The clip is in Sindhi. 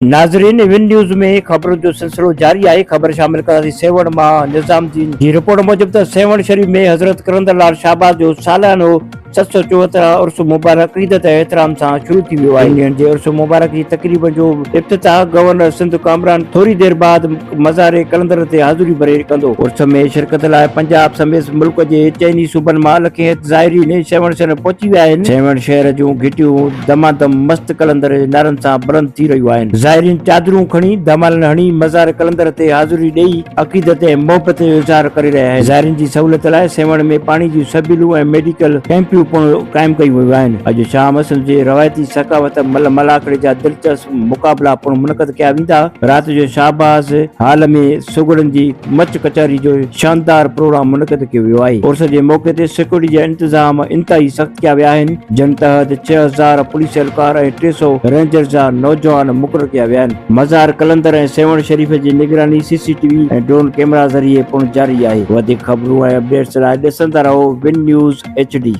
ناظرين ون نيوز ۾ خبرن جو سلسلو جاري آهي خبر شامل ڪنداسين سيوهڻ مان نظام الدين جي رپورٽ موجب ته سيوهڻ شريف ۾ حضرت قلندر لال شهباز جو ساليانو 774 عرس مبارڪ عقيدت ۽ احترام سان شروع ٿي ويو آهي. ڏينهن جي عرس مبارڪ جي تقريب جو افتتاح گورنر سنڌ ڪامران ٿوري دير بعد مزار قلندر تي حاضري ڀري ڪندو. عرس ۾ شرڪت لاء پنجاب سميت ملڪ جي چئني صوبن مان لکين زائرين سيوهڻ شهر پهچي ويا آهن. سيوهڻ شهر جون گهٽيون دمادم مست قلندر جي نعرن سان بلند ٿي رهيون آهن. زائرين چادرون کڻي، ڌمالن هڻي مزار قلندر تي حاضري ڏئي عقيدت ۽ محبت جو اظهار ڪري رهيا آهن. زائرين جي سهولت لاء سيوهڻ ۾ پاڻي جون سبيلون ۽ ميڊيڪل ڪئمپيون پڻ قائم ڪيون ويون آهن. اڄ شام سنڌ جي روايتي ثقافت ملهه ملاکڙي جا دلچسپ مقابلا پڻ منعقد ڪيا ويندا. رات جو شهباز هال ۾ سگهڙن جي مچ ڪچهري جو شاندار پروگرام منعقد ڪيو ويو آهي. عرس جي موقعي تي سيڪيورٽي جا انتظام انتهائي سخت ڪيا ويا آهن، جن تحت 6000 پوليس اهلڪار ۽ 300 رينجرز جا نوجوان مقرر ڪيا ويا آهن. مزار قلندر ۽ سيوهڻ شريف جي نگراني C C T V ۽ drone camera ذريعي پڻ جاري آهي. وڌيڪ خبرون ۽ اپڊيٽس لاء ڏسندا رهو ون نيوز ايڇ ڊي.